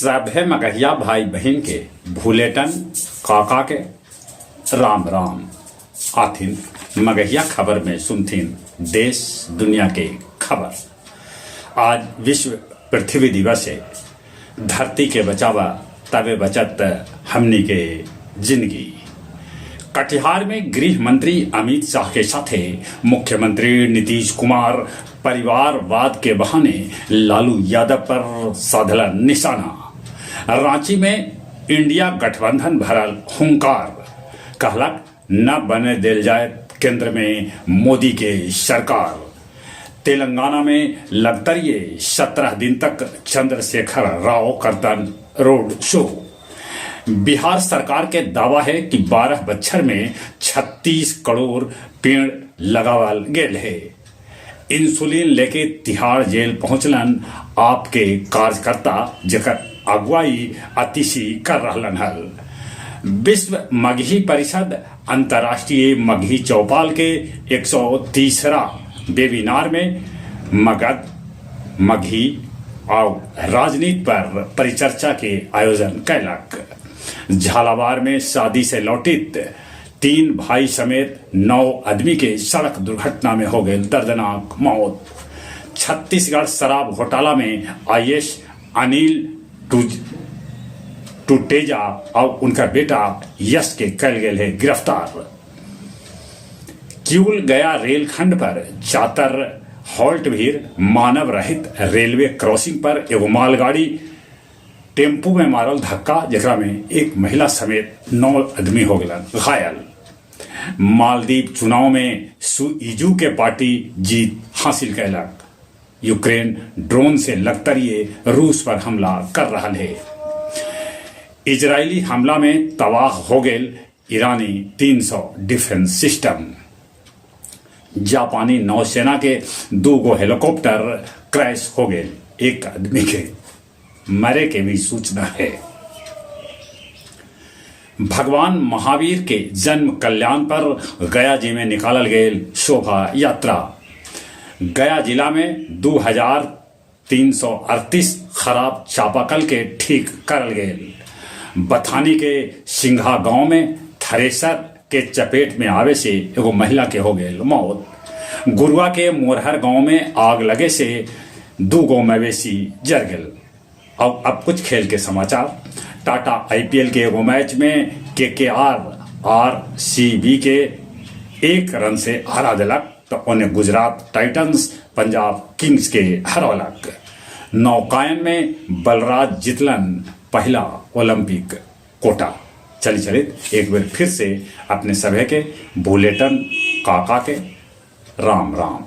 सभे मगहिया भाई बहिन के भूलेटन काका के राम राम। आथिन मगहिया खबर में सुनथिन देश दुनिया के खबर। आज विश्व पृथ्वी दिवस हे। धरती के बचावा तबे बचत हमनी के जिनगी। कटिहार में गृह मंत्री अमित शाह के साथे मुख्यमंत्री नीतीश कुमार परिवारवाद के बहाने लालू यादव पर साधलन निशाना। रांची में इंडिया गठबंधन भरल हुंकार, कहलक न बने देल जाए केंद्र में मोदी के सरकार। तेलंगाना में लगतरिये 17 दिन तक चंद्रशेखर राव करतन रोड शो। बिहार सरकार के दावा है कि 12 बच्छर में 36 करोड़ पेड़ लगावल गेल हे। इंसुलिन लेके तिहाड़ जेल पहुंचलन आपके कार्यकर्ता जेकर अगुवाई आतिशी कर रहलन हल। विश्व मगही परिषद अंतर्राष्ट्रीय मगही चौपाल के 103रा वेबिनार में मगध, मगही आउ राजनीति पर परिचर्चा के आयोजन कैलक। झालावाड़ में शादी से लौटित 3 भाई समेत 9 आदमी के सड़क दुर्घटना में हो गई दर्दनाक मौत। छत्तीसगढ़ शराब घोटाला में आईएएस अनिल टुटेजा और उनका बेटा यश के कल गए है गिरफ्तार। किउल गया रेलखंड पर चातर हॉल्ट भीर मानव रहित रेलवे क्रॉसिंग पर एगो मालगाड़ी टेम्पू में मारल धक्का, जेकरा में एक महिला समेत 9 आदमी हो गलन घायल। मालदीव चुनाव में सुइजू के पार्टी जीत हासिल कैलक। यूक्रेन ड्रोन से लगतरिये रूस पर हमला कर रहा है। इजरायली हमला में तबाह हो गेल ईरानी 300 डिफेंस सिस्टम। जापानी नौसेना के 2 गो हेलीकॉप्टर क्रैश हो गए, एक आदमी के मरे के भी सूचना है। भगवान महावीर के जन्म कल्याण पर गया जी में निकालल गए शोभा यात्रा। गया जिला में 2338 खराब चापाकल के ठीक करल गए। बथानी के सिंघा गांव में थ्रेसर के चपेट में आवे से एगो महिला के हो गए मौत। गुरुआ के मोरहर गांव में आग लगे से 2 गो मवेशी जर गए। और अब कुछ खेल के समाचार। टाटा आईपीएल के एगो मैच में केकेआर आरसीबी के 1 रन से हरा दिलक तो उन्हें गुजरात टाइटंस पंजाब किंग्स के हरौलक। नौकायन में बलराज जितलन पहला ओलंपिक कोटा। चली चलित एक बार फिर से अपने सभे के बुलेटन काका के राम राम।